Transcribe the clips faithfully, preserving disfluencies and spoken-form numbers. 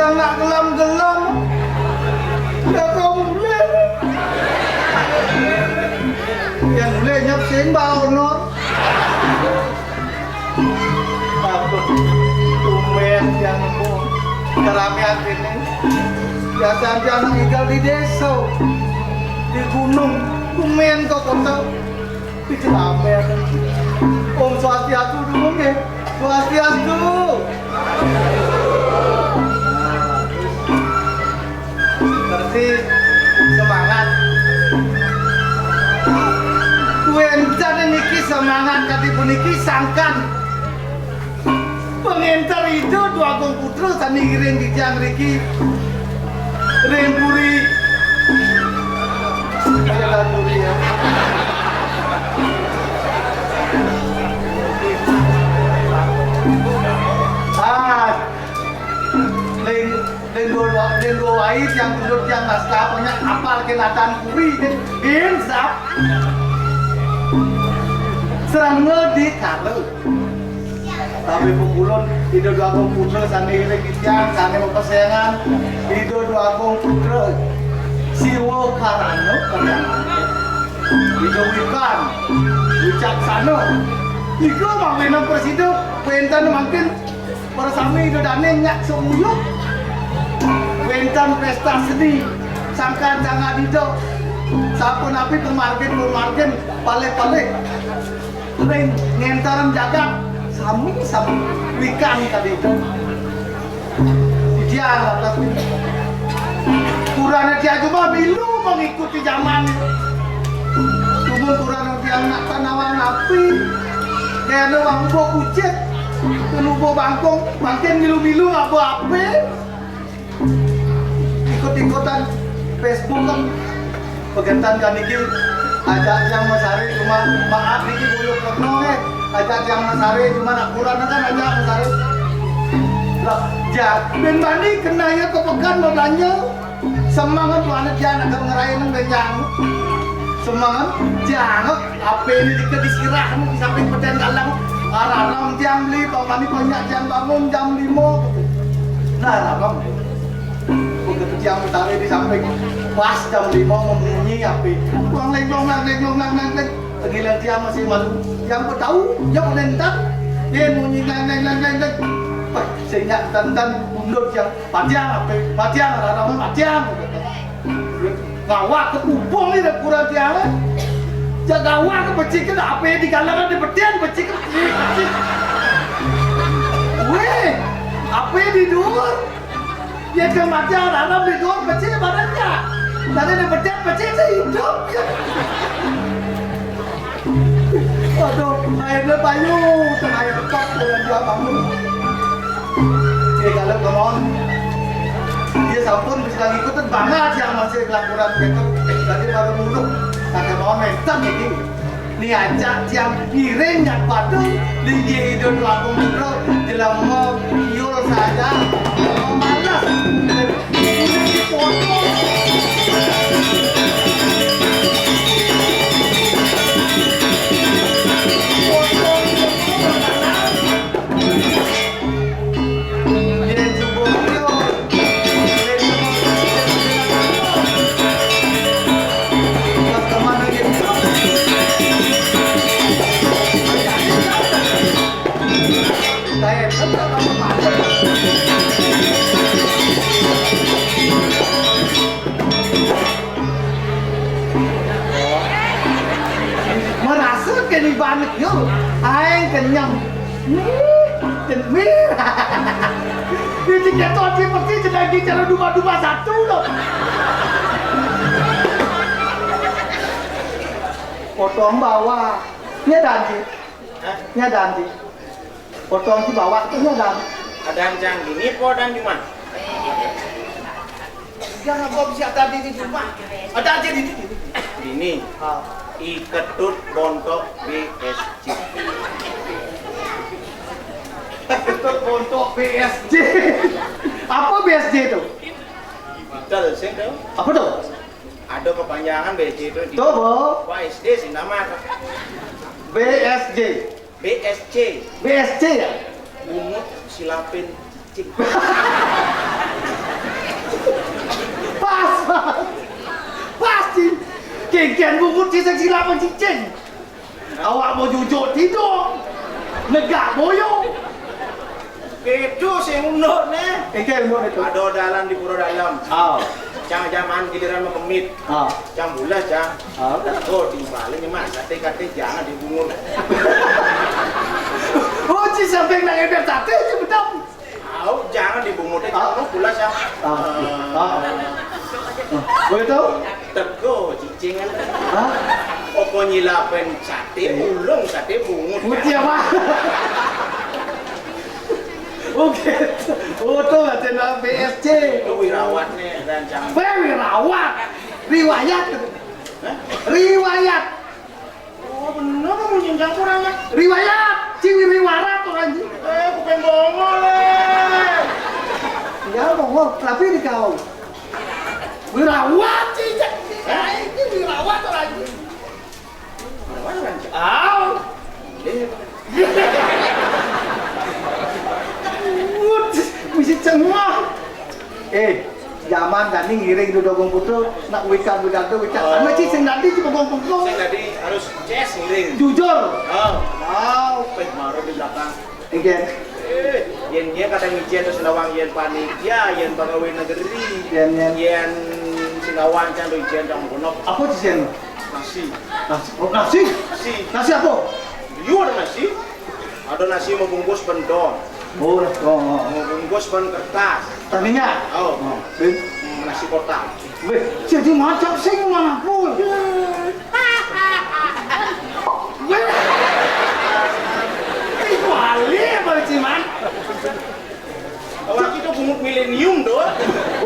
Nak gelem-gelem. Ya kok mulih. Yang mulih nyep sing baonor. Aduh, tumben yang nemu. Keramaian ini. Biasa aja anak tinggal di desa, di gunung. Tumben ke kota. Ih, lambe. Om Swastiastu dulu nggih. Swastiastu. Berarti semangat. Wénten niki semangat kadi puniki sangkan pengénter Ida Dwagung Putra sané ngiring titiang riki ring puri. Kaya puri ya. Ah, ring, ring dua, ring dua wai tiang tunduk tiang naskah punya apal kenatan puri, bin sap. Serang ngedi kala. Tapi pukulun Ida Dwagung Putra sané iring titiang sané mapesengan Ida Dwagung Putra Siwa Karana Karana Ida Wikan Wicaksana. Ika mawinan prasida wénten mangkin prasami Ida dané nyak seuyuk. Wénten pésta seni sangkan sangat Ida. Sapunapi pamargin-pamargin palih-palih. Ring ngénterang jagat sami-sami wikan kadéta. Titiang lantas kurang titiang cuma milu mengikuti zaman. Cuma kurang titiang nak tanaman api. Kena wangbo kucit, kena ubo bangkong, makin milu-milu ngaba api. Ikut-ikutan Facebook kan. Pegentan kan niki ajak tiang masari cuma maaf niki buyuk kena eh. Ajak tiang masari cuma nak kurang kan ajak masari. Lah, ja, bin bani kena ya ke pekan mau belanja. Semangat tuan tiang nak ngerain benjang. Semangat tiang. Apa ini dikit disirah di samping peten galang. Araram tiang beli, bang mani banyak tiang bangun jam lima. Nah, araram. Begitu tiang utara di samping, pas jam lima membunyi apa? Klong leng, klong leng, klong leng, klong leng. Giliran tiang masih malu. Yang tahu, yang udah entar, dia bunyi leng, leng, leng, leng, leng. Wah, sehingga entar-entar mundur tiang. Patiang apa? Patiang, araram patiang. Gawa ke pupung ni dah kurang tiang, eh. Jak gawa ke pecik ke dah, apa di galangan di betian, pecik ke pecik, pecik. Weh, apa di dur? Ya ke mati anak di dur, pecik badannya. Tadi di betian, pecik saya hidup. Aduh, airnya payu, tengah air pekat, kurang dua bangun. Oke, kalau kemon, dia sampun bisa ngikutin banget yang masih kelakuran gitu. Jadi baru mundur. Nah, kemon, mentan ini. Ni ajak tiang ngiring nyak padu, linggih idun wakung putra, jelema yul saja, jelema malas. Merasa kene banek yo, aeng kenyang. Wih, jen-, wih. Ini kita aja pasti jenagi cara dua dua satu loh. Potong bawah. Nya danji. Hah? Nya danji. Potong si bawah itu nya danji. Ada yang gini, po dan cuma. Jangan kau bisa tadi di rumah. Ada aja di sini. Ini. Ah. I Ketut Bontok B S J. Ketut Bontok B S J. Apa B S J itu? Betul, sih, tuh. Apa tuh? Ada kepanjangan B S J itu di Tuh, Bo. Wah, S D sih nama. B S J. B S C. B S C ya? Bungut silapin cing. Kéngkén bungut sing silap cicing. Awak mau jujuk tidur. Negak boyo. Kéto sing unduk né. Kéngkén unduk né. Ado dalan di Pura Dalem. Ah. Cang jaman giliran mau pemit. Ah. Cang bulas, cang. Ah. Oh, di balik ni, Mas. Katé-katé jangan dibungut. Oh, ci samping nang éder saté, ci bedam. Au, jangan dibungut, ah, jangan pulas ya. Ah. Eh, ah. Ah. Boleh tahu? Teko cicing kan. Hah? Opo nyilapin saté, eh, ulung saté bungut. Putih apa? Oke. Oh, tuh, channel B S C. Itu wirawat nih, dan jangan. Weh, wirawat. Riwayat. Hah? Riwayat. Oh, bener kamu, jangan campur aja. Riwayat, ciwi riwarat orang ji. Eh, bukan bongol, eh. Ya, bongol, tapi di kau. Wirawat, cicak. Eh, ini wirawat orang ji. Wirawat orang ji. Au. Iya. Wut, mesti cengah. Eh, zaman dani ngiring di Dogong Putu, nak wikan wikan tu wikan. Oh. Anu ci sing dadi ci bengong-bengong. Sing dadi harus ces ngiring. Jujur. Oh. Wow. Eh, baru di belakang. Oke. Eh, yen dia kata ngijén terus lawang yen panitia, yen pegawai negeri, yen, yen, yen sing lawang can do ijén dong gunok. Apa ci sen? Nasi. Nasi. Oh, nasi. Nasi. Nasi apa? Iya ada nasi. Ada nasi mau bungkus bendon. Oh, oh, oh. Mau bungkus ban kertas. Tadinya? Oh. Oh. Hmm, nasi kotak. Weh, jadi macam sing mana pun. Weh. Ih, balik apa sih, Man? Orang kita bungut milenium doh.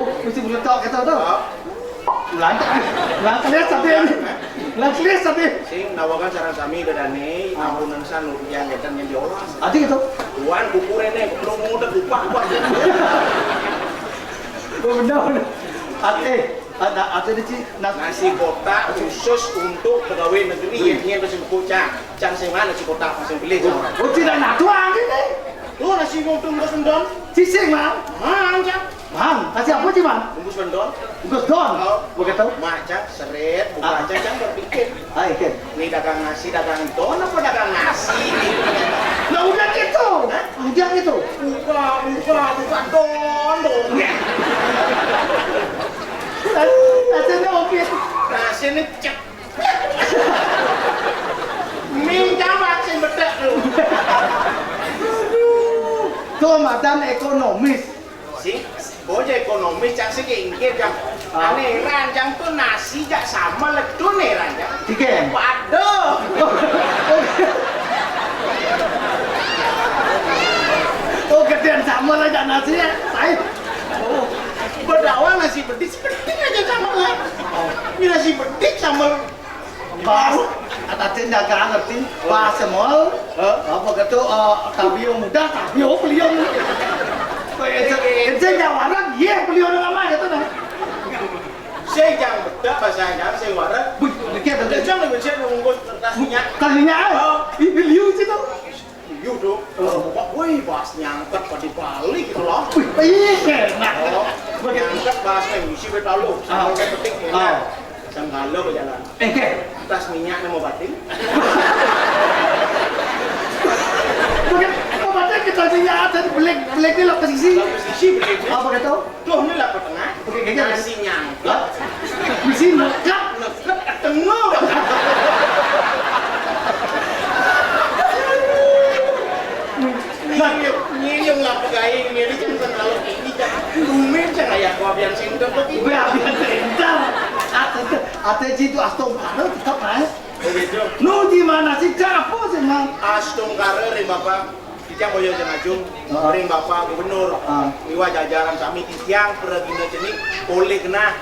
Oh, mesti bungut tok kita tuh. Oh. Langkah, langkah lihat sampai ini. Langkah lihat sampai. Sing nawakan saran sami dadane, ah, ampunan san yang ngeten yang diolah. Ati gitu. Tuan kukuréné belum ngutek upah, upah. Oh, benar, benar. Ate, ada ate di ci, na- nasi kotak khusus untuk pegawai negeri, hmm, yang ingin masih buku cang. Cang sing mana nasi kotak masih pilih cang. Oh, tidak nak tuang ini. Tuh nasi mau tunggu sendon. Ci sing, Mang. Mang, cang. Mang, kasih apa sih, Mang? Bungkus bendon. Bungkus don. Oh. Begitu. Mak, cang, seret, buka, ah, aja, cang, berpikir. Ah, iya. Ini dagang nasi, dagang don apa dagang nasi? Nah, udah gitu. Hah? Udah gitu. Buka, buka, buka don, don. Rasanya oke. Rasanya cek. Minta sing betek lu. Tuh, madan ekonomis. Si, bocah ekonomis, cang sing inggih, cang. Ah. Ane rancang tuh nasi jak sama ledu nih rancang. Tiga. Waduh. Oh, gedean sama lah jak nasi ya. Saya. Oh, berdawa nasi bedik, sebedik aja sama lah. Ini nasi bedik sama. Pas, kata dagang ngerti, pas semol, hah? Apa gitu, eh, tabio muda, tabio beliau. Ente, ente nyawaran, iya beliau nama gitu nah. Saya jangan bedak bahasa Inggris, saya warak. Wih, dikit ada. Jangan lebih saya nunggu kertasnya. Tadinya, oh, ini liu sih tuh. Iya, Dok. Heeh. Wah, wih, bahas nyangkut pada Bali gitu loh. Wih, iya, enak. Oh, nyangkut bahas misi betalu. Ah. Sampai petik, enak. Ah. Sanggalo ke jalan. Eh, ke? Tas minyak nang mau batin. Bukan, mau batin kita minyak ada belik, belik ni lah pesisi. Lah pesisi belik ni. Apa kata? Tuh, ni lah petengah. Oke, kayaknya ada. Nasi nyangkut. Hah? Misi nyangkut. Nyangkut, tengah. Nyinyum, nyinyum lah pegai, ini kan kalau ini kan lumen cang ayah gua biar sing tetep ini. Gua biar sing tetep. Ate, ate jitu astungkara tetep ae. Begitu. Nu di mana sih, cang apa sih, Mang? Astungkara ring Bapak, titiang boyo jeng ajung, heeh, ring Bapak Gubernur, heeh, miwah jajaran sami titiang pragina cenik, polih genah,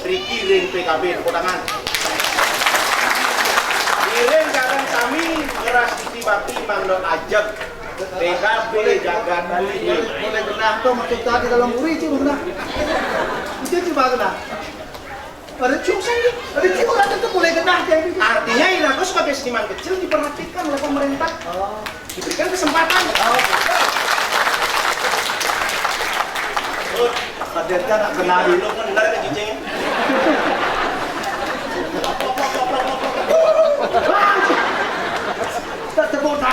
riki ring P K B, tepuk tangan. Iring sareng sami ngeras isi bakti mangda ajeg. P K B jagat. Boleh, boleh genah tuh, maksud tadi dalam buri sih, genah. Itu coba genah. Ada cium saja. Ada cium, ada tuh boleh genah kayak gitu. Artinya, Iraga sebagai seniman kecil diperhatikan oleh pemerintah. Oh. Diberikan kesempatan. Oh. Oh. Hadirnya nak kenal dulu kan, benar kan, Cicing? Apa-apa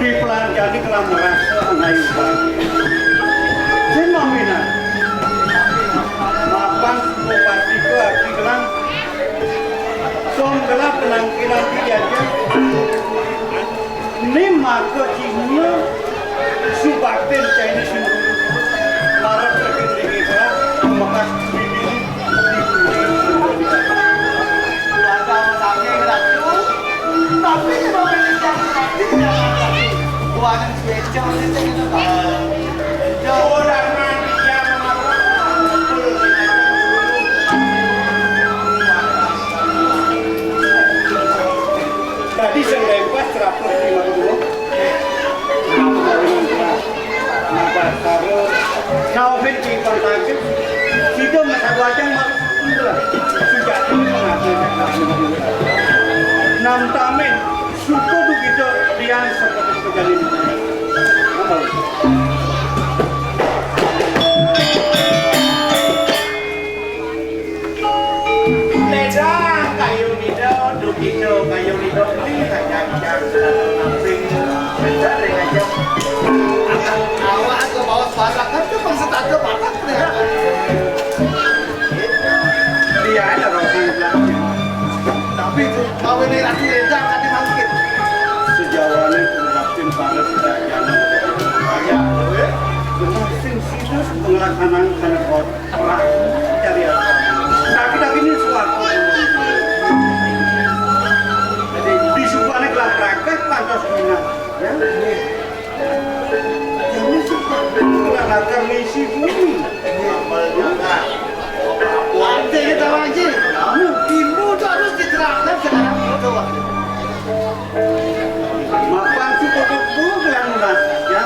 Di pelan jani kelam merasa ngayu bahagia. Sing maminan. Mapan bupati ke aki kelam. Som kelam penangkilan di jaja. Ni maka cingnya subaktin Chinese. Marah terkini kita. Mekas bibir. Keluarga masakit ratu. Tapi memilih yang mati. Buahnya Tadi sing lempas teratur di Madura. Apa karo Naufin di Pantangkil, sida masadu ajeng maksud sujati mengaku. Nam tamin, suka dugi lian seperti pejalin. Apa? Awak ke bawah sembarangan tu bangsa tak ada bakat dia. Dia ada orang bilang. Tapi tu, kawin ni Ratu Eda tadi bangkit. Sejawane pengrajin para sedayana. Ya, eh? Dengan sing sida pengelaksanaan sana kot. Perang cari apa? Tapi, tapi ini suatu. Jadi, di suku anak gelar rakyat pantas minat. Ya? Jangan suka gelar rakyat misi bumi. Artinya tahu aja. Ilmu tu harus diterapkan sekarang itu. Mapan si kodok tu gelar nunas, ya.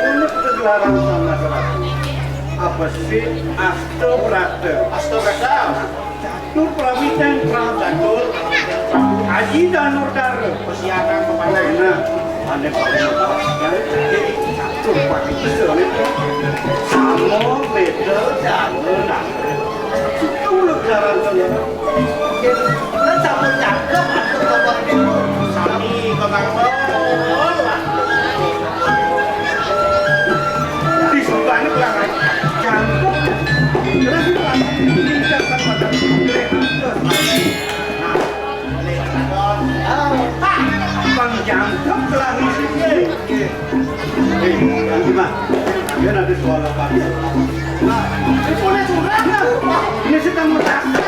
Untuk kegelaran sama seratu. Apa sih? Astobrata. Astobrata. Catur prawitan. Catur. Aji Danur Dara. Persiapan pemanah. Nah, ada paling lepas, ya. Jadi, catur pakai pistol itu. Sama, beda, Danur Dara. Itu udah gelaran saya. Kan sama cakep atau kabar itu. Sami, kabar. Di sebelah ini kurang ajar. Jangkep. Terus itu apa? Meninggalkan pada. Nah, Bang jangkep telah ngisi. Eh, Bang Dimas, dia nanti soal apa? Nah, ini boleh curang, nah. Ini sedang merasa.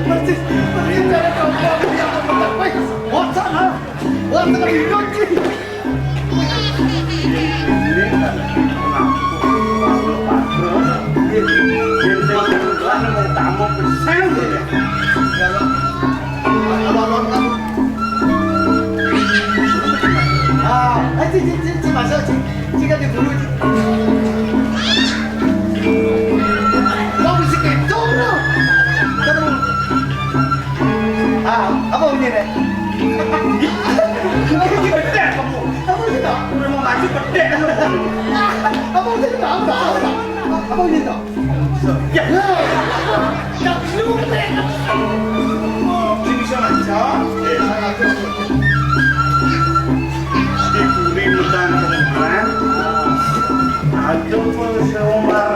Persis, persis cara kau buat yang kau tak baik. What's up, ha? What's up, you don't Ah, eh, cik, cik, cik, cik, masuk, cik. Cik, kan dia dulu, cik. Kau mesti kencang, tau. Kan, ah, apa bunyi ni? Apa bunyi tak? Apa bunyi tak? Apa bunyi tak? Apa bunyi tak? Ya. Ya. Ini bisa lancar. Di puri hutan kemudian ada seumur.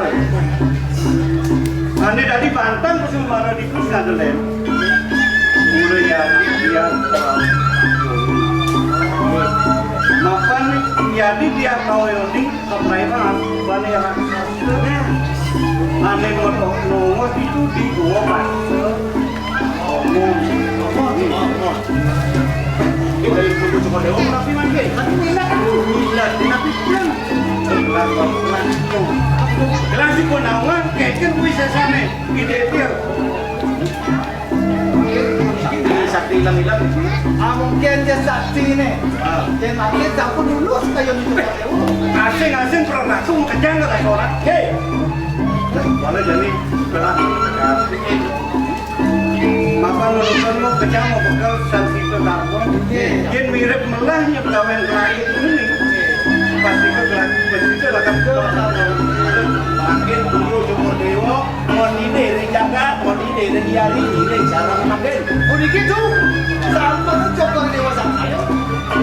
Ane dadi bantang seumur di Gus Ngadelen. Mulai ya dia. Mapan jadi dia kau ini. Kepreman, bane raksasa. Ane ngetok nongos itu di gua bakso. Ngomong. Ngomong, ngomong. Kita itu butuh cuma dewa, tapi mangke. Tapi minat kan? Minat, tapi pulang. Pulang, pulang. Gelang si Gunawan, keken kuwi sesane. Ide dia. Sakti ilang-ilang. Ah, mungkin dia sakti ne. Ah. Dia mati sampun lulus kaya niku. Asing-asing perang aku mau kejang ke restoran. Hei. Wala jani perang. Maka lulusan mau kejang mau bekel san sito darbo. Yen mirip melah nyep gawen kerangit ini. Pasti ke kerangit, pasti ke lakan ke. Makin dulu jumur dewa. Mondine ring jagat, mondine ring yari, ring sareng mangkin. Puniki, Du, sampun Cokor Dewa Sangkaya.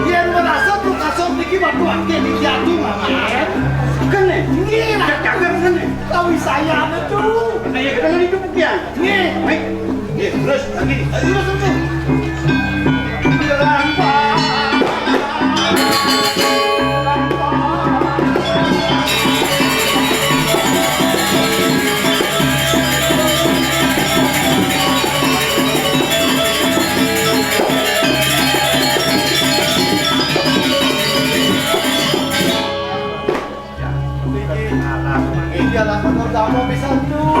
Yen merasa tukasa niki watu akeh niki adu, Maman. Kene? Nggih, lah. Jagat kene? Kawisayane, Du. Nah, ya, kita lagi duduk, ya. Nggih. Baik. Nggih, terus lagi. Ayo, terus, terus. Terlambat. Terlambat. Yalah, kalau kamu bisa tuh.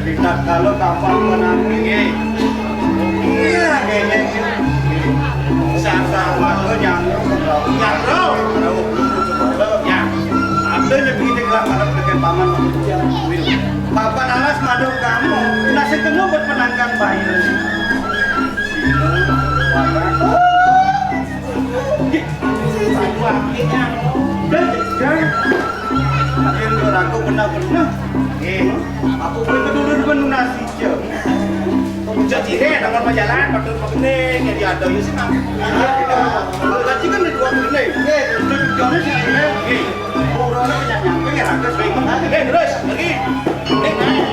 Kita kalau kapal menang ini. Iya, kayaknya gitu. Sasar mah nyangkut. Nyangkut. Ya. Ada yang begini gerak pada pendekan paman. Papan alas madok kamu. Nasi kena buat menangkan bayi. Aduh, akhirnya. Udah, udah. Akhirnya orang kau benar-benar. Eh, aku pun kedulu depan nasi je. Jadi deh, nomor berjalan, waktu penting, jadi ada ya sih, Kang. Berarti kan ada dua penting. Eh, itu tujuannya sih, eh. Eh, orang yang nyampe ya, ada sering. Eh, terus, lagi. Eh, naik.